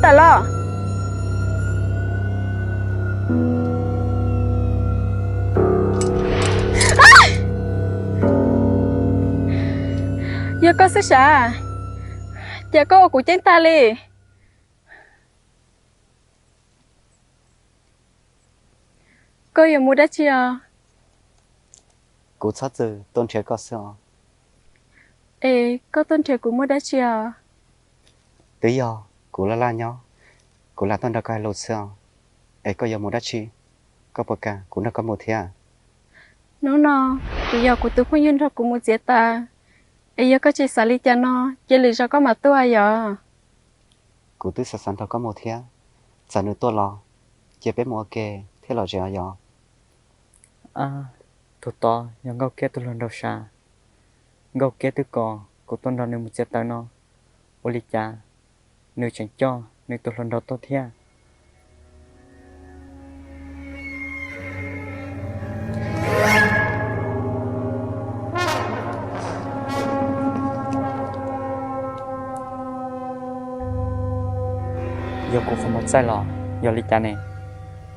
tawm los. Yog koj xwb sav, cas koj ua kuv ceeb tag li? Koj yuav mus dab tsi os? Kuv txhob txwm tuaj nrhiav koj xwb os. Es koj tuaj nrhiav kuv muaj dab tsi os? Twb yog kuv laj laj nyob, kuv lam tuaj nrog koj hais lus xwb os. Es koj yuav mus dab tsi? Koj puas kam kuv nrog koj mus thiab? Hnub no kuv yog kuv tus phooj ywg nrog kuv mus txiav taws, es yog koj tsis xav li cas no, cia lwm zaus koj mam tuaj yom. Kuv twb xav xav nrog koj mus thiab, txawm nws tuaj los, cia peb mus ua ke thiab los zem os yom. Tus tod yog Nkauj Kiab tus hluas nraug sav. Nkauj Kiab twb kom kuv tuaj nrog nws mus txiav taws no, ua li cas nws tseem coj nws tus hluas nraug tuaj thiab? Yog kuv qhov muag txaij los yog li cas ne?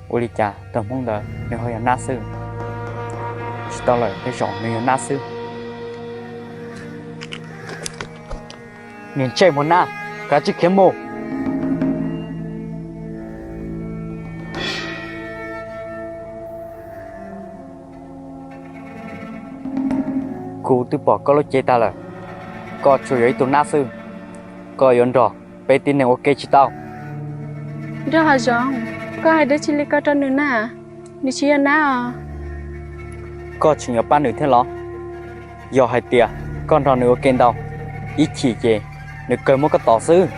Ua li cas tus Hmoob ntawd nws ho yog nab xwb? Tsis tau lawm, tej zaum nws yog nab xwb. Niag ntsej muag nab, kav tsij khiav mus. Kuv twb pom koj lub cev tag lawm, koj tsuas yog ib tug nab xwb, koj yuav nrog peb tib neeg ua ke tsis tau. Nraug Hav Zoov, koj hais dab tsi li ko rau nws na? Nws tsis yog nab os. Koj tseem yuav pab nws thiab los? Yog hais tias koj nrog nws ua ke ntau, ib chim ces nws kawg muab koj tom xwb.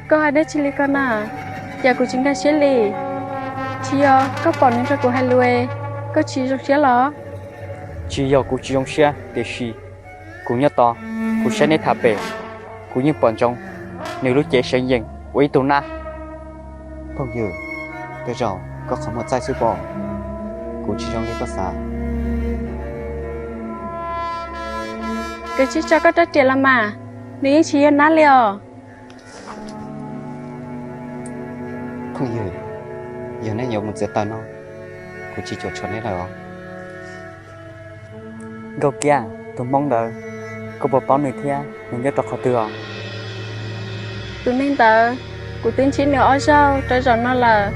Koj hais dab tsi li ko na? Cas kuv tsis nkag siab li. Tsis yog koj pom nws nrog kuv hais lus, koj tsis zoo siab los? Tsis yog kuv tsis zoo siab, tiam sis kuv nyob tod, kuv saib neb tham pem, kuv yeej pom ntsoov nws lub cev seev yees ua ib tug nab. Phooj ywg, tej zaum koj qhov muag txaij xwb pob, kuv tsis zoo li koj xav. Kav tsij tso koj rab riam los mas, nws yeej tsis yog nab li os. Phooj ywg, yog neb yuav mus txiav taws no, kuv tsis cuam tshuam neb lawm os. Nkauj Kiab, tus Hmoob ntawd, koj puas paub nws thiab nws nyob rau qhov twg os? Tus neeg ntawd, kuv twb ntsib nws ob zaug rau zaum no lawm,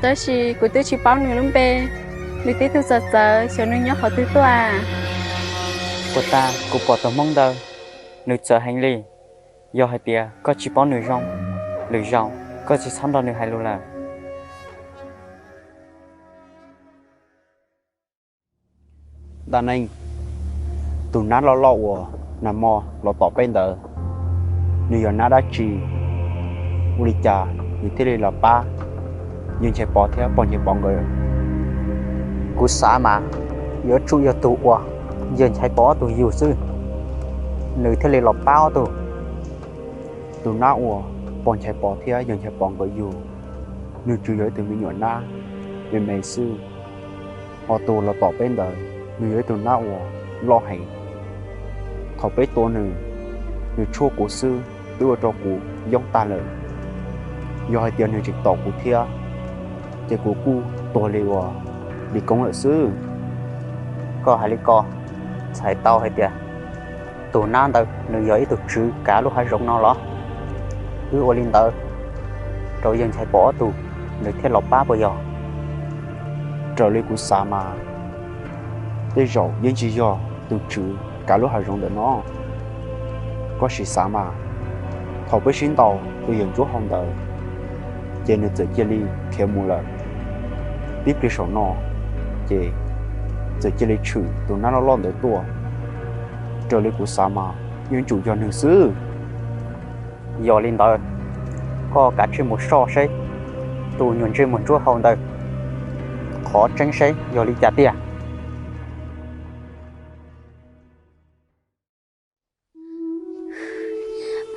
tab sis kuv twb tsis paub nws lub npe. Nws tib tug txawv txawv, xyov nws nyob qhov twg tuaj. Puag ta kuv pom tus Hmoob ntawd, nws txawv heev li. Yog hais tias koj tsis paub nws zoo, lwm zaus koj tsis txhob nrog nws hais lus lawm. Dab neeg, tus nab loj loj uas nag hmo los tom peb ntawd, nws yog nab dab tsi? Ua li cas nws thiaj li los pab yawg Nchaiv Pov thiab pog Nchaiv Pov nkawd? Kuv xav mas yuav tsum yog tus uas yawg Nchaiv Pov ob tug yug xwb, nws thiaj li los pab ob tug. Tus nab uas pog Nchaiv Pov thiab yawg Nchaiv Pov nkawd yug, nws tsuas yog ib tug me nyuam nab me me xwb. Ho tus los tom peb ntawd, nws yog ib tug nab uas loj heev. Thaum peb tua nws, nws tshuab kuv xwb twb ua rau kuv yoob tag lawm. Yog hais tias nws tseem tom kuv thiab, ces kuv kuj tuag li uas Lis Koob lawm xwb. Koj hais li ko, txhais tau hais tias tus nab ntawd nws yog ib tug tswv kav lub hav zoov no los? Wb ua li ntawd rau yawg Nchaiv Pov ob tug, nws thiaj los pab puas yog? Raws li kuv xav mas, tej zaum yeej tsis yog tus tswv kav lub hav zoov ntawm no. Koj sim xav mas, thaum peb sib ntaus tus yawg Ntsuab Hau ntawd, ces nws txawm cia li khiav mus lawm. Tib pliag saum no, ces txawm cia li tshwm tus nab loj loj ntawd tuaj. Raws li kuv xav mas yeej tsum yog nws xwb. Yog li ntawd, koj kav tsij mus soj seb tus nyuag ntsej muag Ntsuab Hau ntawd qhov tseeb seb yog li cas tiag.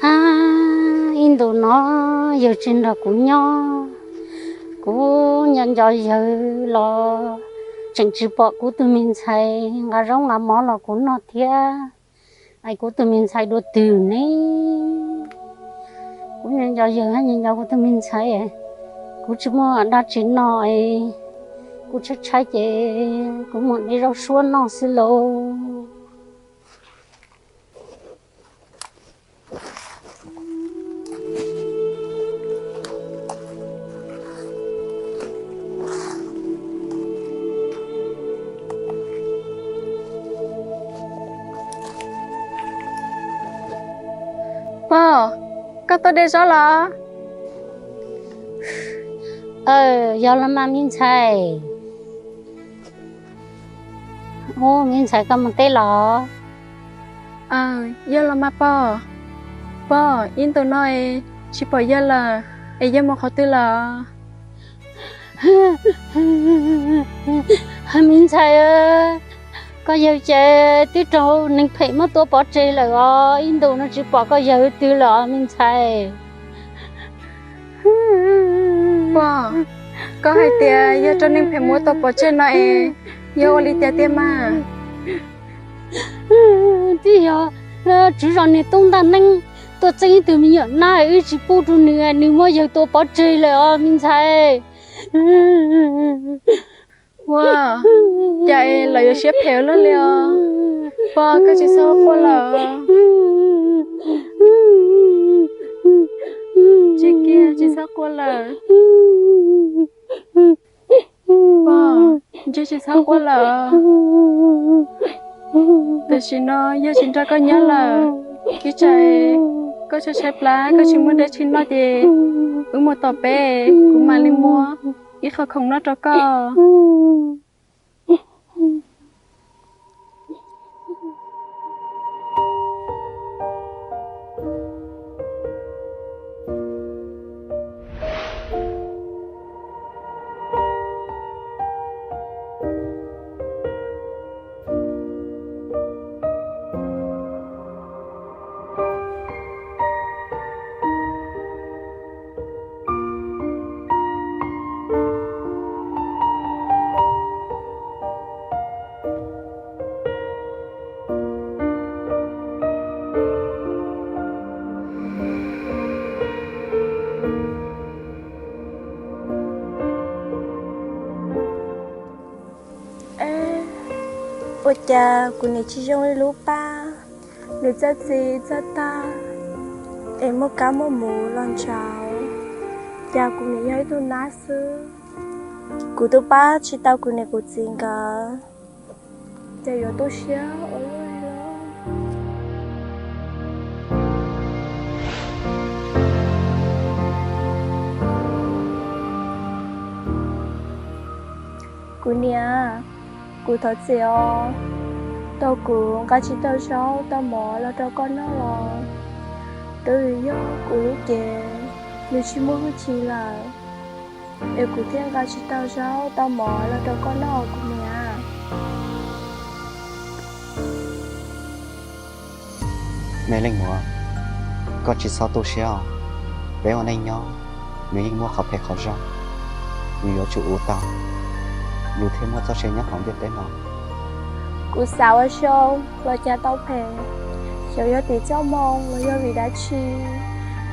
Ab, ib ntus no yawg tsis nrog kuv nyob, kuv nco nco yawg los tseem tsis pom kuv tus me ntxhais nqa zaub nqa mov los kuv noj thiab. Es kuv tus me ntxhais dua twg ne? Kuv nco nco yawg, nco nco kuv tus me ntxhais, kuv tsis muaj dab tsi noj, kuv tshaib tshaib ces kuv mam de zaub suab noj xwb lauj. Pog, koj tuaj de zaub los? Yog los mas me ntxhais. Ub, me ntxhais, koj mus teb los? Yog los mas pog. Pog, ib ntus no es tsis pom yawg lawm, es yawg mus qhov twg lawm? Me ntxhais, koj yawg ces twb raug neeg phem muab tua pov tseg lawm os, ib ntus no tsis pom koj yawg twg lawm os me ntxhais. Pog, koj hais tias yawg raug neeg phem muab tua pov tseg no es yog ua li cas tiag mas? Twb yog tswv zos niag tub ntaj neeb tuaj txeeb ib tug me nyuam nab, wb tsis pub rau nws, nws muab yawg tua pov tseg lawm os me ntxhais. Ua cas es lawv yuav siab phem luaj li os? Pog, koj tsis txhob quaj lawm. Tsis kiag, tsis txhob quaj lawm. Pog, ntshe tsis txhob quaj lawm. Tam sim no yawg tsis nrog koj nyob lawm, ib tsam koj tshaib tshaib plab koj tsis muaj dab tsi noj ces wb mus tom peb, kuv mam li muab ib qho khoom noj rau koj. Ua cas kuv niam tsis zoo li lub pab, nws txawj txi txawj tag, es muaj kab muaj muv los ntsauv, cas kuv niam yog ib tug nab xwb. Kuv twb pab tsis tau kuv niam kuv txiv nkawd, ces yuav tu siab ua luaj li los? Kuv niam, kuv thov txim os, tau kuv nqa tsis tau zaub tau mov los rau koj noj los, rau vim yog kuv lub cev nws tsis muaj hwj chim lawm, es kuv thiaj nqa tsis tau zaub tau mov los rau koj noj kuv niam. Me leej muam, koj tsis txhob tu siab os. Peb ua neej nyob, nws yeej muaj qhov phem qhov zoo, yus yuav tsum ua tau, yus thiaj muaj txoj sia nyob hauv ntiaj teb no. Kuv xav ua zoo los cas tau phem, xyov yog tim txoj hmoo los yog vim dab tsi,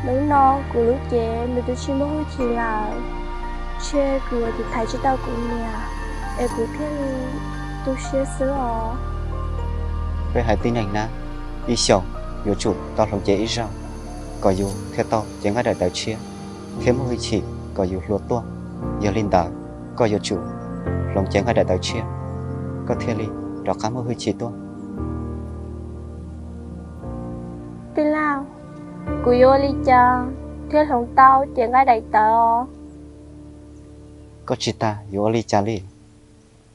hnub no kuv lub cev nws twb tsis muaj hwj chim lawm, ntshe kuv yuav tiv thaiv tsis tau kuv niam, es kuv thiaj li tu siab xwb os. Peb haiv tib neeg na, ib xyoos yuav tsum tau hloov cev ib zaug, kom yus thiaj tau cev nqaij daim tawv tshiab, thiab muaj hwj chim kom yus hluas tuaj. Yog li ntawd, koj yuav tsum hloov cev nqaij daim tawv tshiab, koj thiaj li rov qab muaj hwj chim tuaj. Tij laug, kuv yuav ua li cas thiaj hloov tau cev nqaij daim tawv os? Koj tsis tas yuav ua li cas li.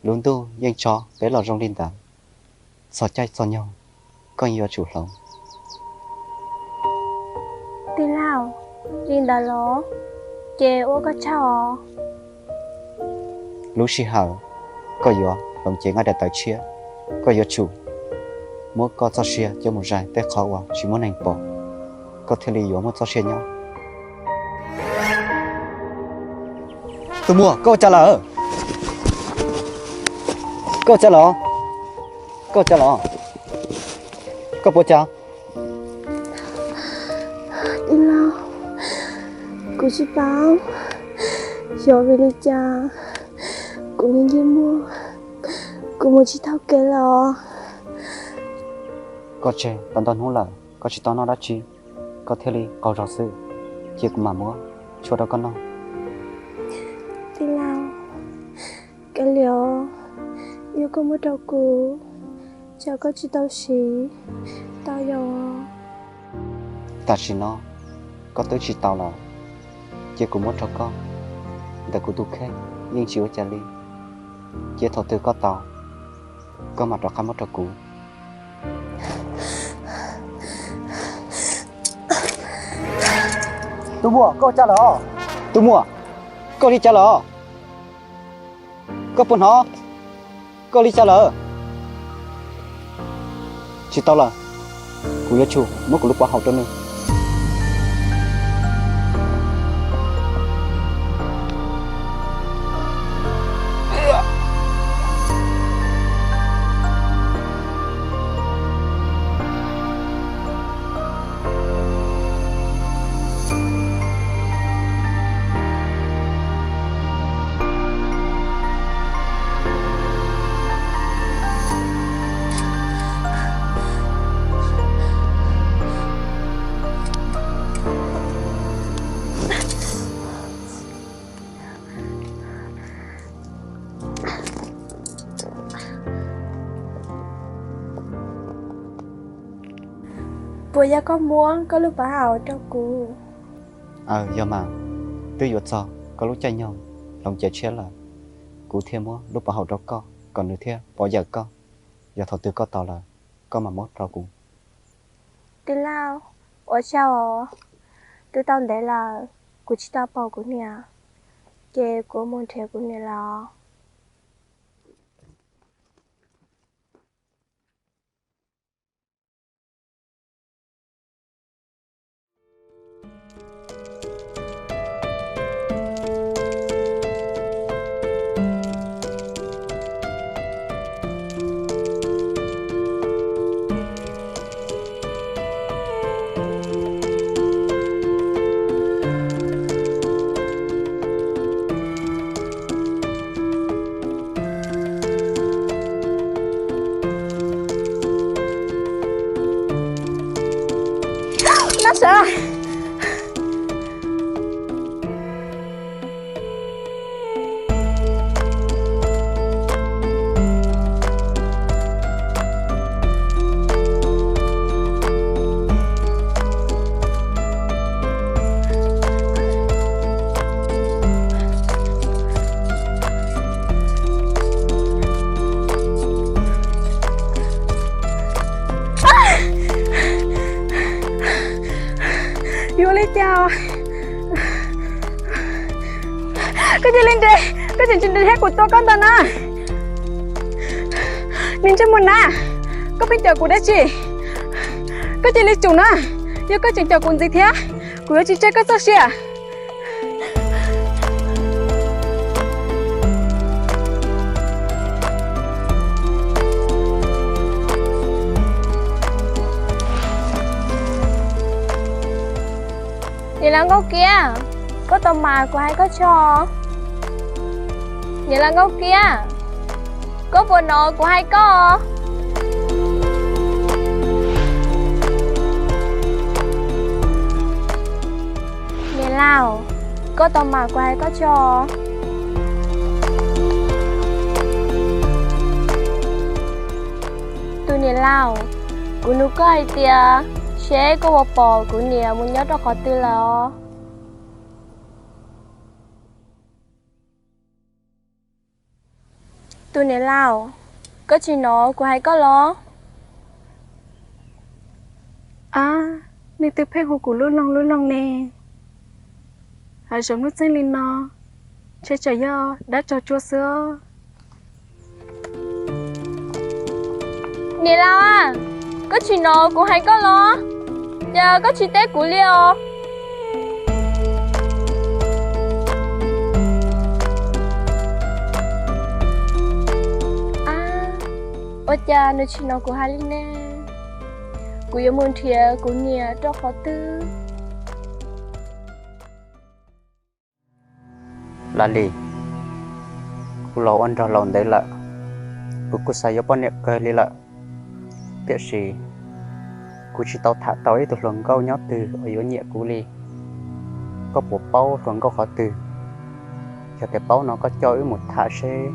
Lub ntuj yeej tso peb los zoo li ntawd, txog caij txog nyoog koj yuav tsum hloov. Tij laug, li ntawd los? Ces ua koj tsaug os. Lub sij hawm koj yuav hloov cev nqaij daim tawv tshiab, koj yuav tsum muab koj txoj sia coj mus zais tej qhov uas tsis muaj neeg pom, koj thiaj li yuav muaj txoj sia nyob. Tus muam, koj ua cas lawm? Koj ua cas los? Koj ua cas los? Koj puas cas? Tij laug, Kuv tsis paub xyov vim li cas kuv niag ntsej muag, kuv mus tsis tau kev los. Koj tseg tau ntau hnub lawm, koj tsis tau noj dab tsi, koj thiaj li qaug zog xwb. Cia kuv mam muab tshuaj rau koj noj. Tij laug, kav liam, yog koj muab rau kuv, tsam koj tsis tau siv tau yom. Tam sim no koj twb tsis tau lawm, cia kuv muab rau koj. Ntawm kuv tus kheej yeej tsis ua cas li, cia thaum twg koj tau, koj mam rov qab muab rau kuv. Tub muam, koj ua cas lawm? Tub muam, koj li cas lawm? Koj puas hnov? Koj li cas lawm? Tsis tau lawm, kuv yuav tsum muab kuv lub pov haum rau nws. Puas yog koj muab koj lub pov haum rau kuv? Aws, yog mas, twb yuav txog koj lub caij nyoog hloov cev tshiab lawm, kuv thiaj muab lub pov haum rau koj kom nws thiaj pov yawm koj. Yog thaum twg koj tau lawm, koj mam muab rau kuv. Tij laug, ua tsaug os. Twb tau ntev lawm kuv tsis tau pom kuv niam, ces kuv mus nrhiav kuv niam los. Yuav li cas? Koj cia li nres, koj tseem tsis nres thiab kuv tua koj ntag na. Niag ntsej muag na, koj pheej cawm kuv dab tsi? Koj cia li tsum na, yog koj tseem cawm kuv ntxiv thiab, kuv yuav tsis tseg koj txoj sia. Niam laus Nkauj Kiab, koj tau mas kuv hais koj tso. Niam laus Nkauj Kiab, koj puas hnov kuv hais koj? Niam laus, koj tau mas kuv hais koj tso. Tus niam laus, kuv nug koj hais tias seb koj puas pom kuv niam mus nyob rau qhov twg lawm os. Tus niam laus, koj tsis hnov kuv hais koj los? Ab, leej twg pheej hu kuv lub loog lub loog ne? Hav zoov lub txeeg li no, ntshe tsam yog dab tsog tsua xwb os. Niam laus, koj tsis hnov kuv hais koj los? Cas koj tsis teb kuv li os? Ab, ua cas nws tsis hnov kuv hais li ne? Kuv yuav mus nrhiav kuv niam rau qhov twg? Laj Lis, kuv los ua nrog laus ntev lawm, kuv kuj xav yuav poj niam kawg li lawm, tiam sis kuv tsis tau tham tau ib tug hluas nkauj nyob twg uas yuav nyiam kuv li. Koj puas paub hluas nkauj qhov twg? Yog tias paub no koj coj wb mus tham seb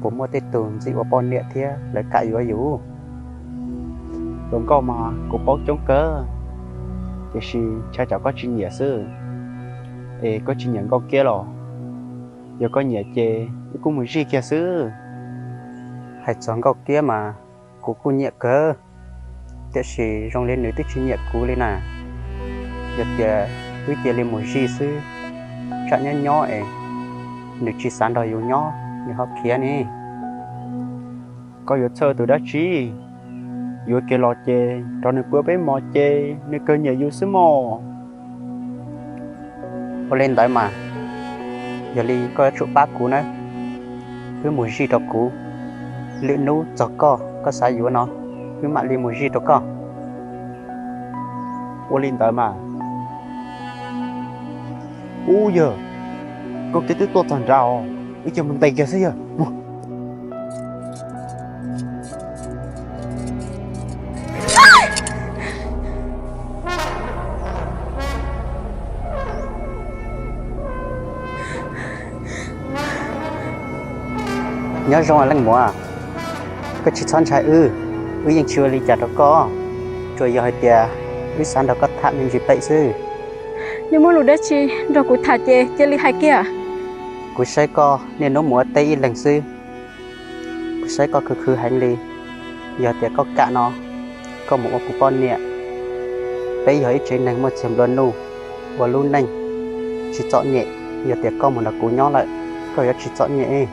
puas muaj tej tug ntxim ua poj niam thiab lawv kam yuav yus. Hluas nkauj mas kuv paub coob kawg, tiam sis ntshai tsam koj tsis nyiam xwb. Es koj tsis nyiam Nkauj Kiab los? Yog koj nyiam ces wb kuj mus zij kiag xwb. Hais txog Nkauj Kiab mas kuv kuj nyiam kawg, tiam sis zoo li nws twb tsis nyiam kuv li na. Yog tias wb cia li mus zij xwb, tsam nyob nyob es nws tsis xav nrog yus nyob nws ho khiav ne. Koj yuav txhawj tus dab tsi? Yuav kiag los ces rau nws pua peb mov ces nws kawg nyiam yus xwb mog. Ua li ntawd mas, yog li koj yuav tsum pab kuv nawb. Wb mus zij rau kuv, lwm hnub txog koj, koj xav yuav no, wb mam li mus zij rau koj. Ua li ntawd mas. Ub yawg, Nkauj Kiab twb tuaj txog nrad os, wb cia mus ntes kiag xwb yawg. Nyob zoo leej muam, koj tsis txhob ntshai wb, wb yeej tsis ua li cas rau koj, tsuas yog hais tias wb xav nrog koj tham me ntsis pem xwb. Yog muaj lus dab tsi nrog kuv tham ces cia li hais kiag. Kuv saib koj niaj hnub mus ua teb ib leeg xwb, kuv saib koj khwv khwv heev li. Yog tias koj kam no, koj mus ua kuv poj niam. Peb yog ib tsev neeg muaj txiag nplua nuj, ua lub neej tsis txom nyem. Yog tias koj mus nrog kuv nyob lawm, koj yuav tsis txom nyem.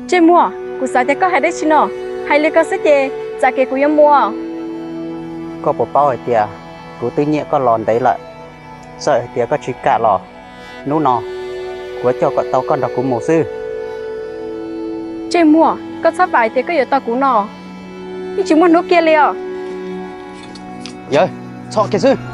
Ntsej muag, kuv xav tias koj hais dab tsi no, hais li ko xwb ces txav kev kuv yuav mus. Koj puas paub hais tias kuv twb nyiam koj los ntev lawm? Txawm hais tias koj tsis kam los, hnub no kuv yuav coj kom tau koj nrog kuv mus xwb. Ntsej muag, koj txhob vam hais tias koj yuav tau kuv no, yeej tsis muaj hnub kiag li os. Yawg, txhob kiag xwb.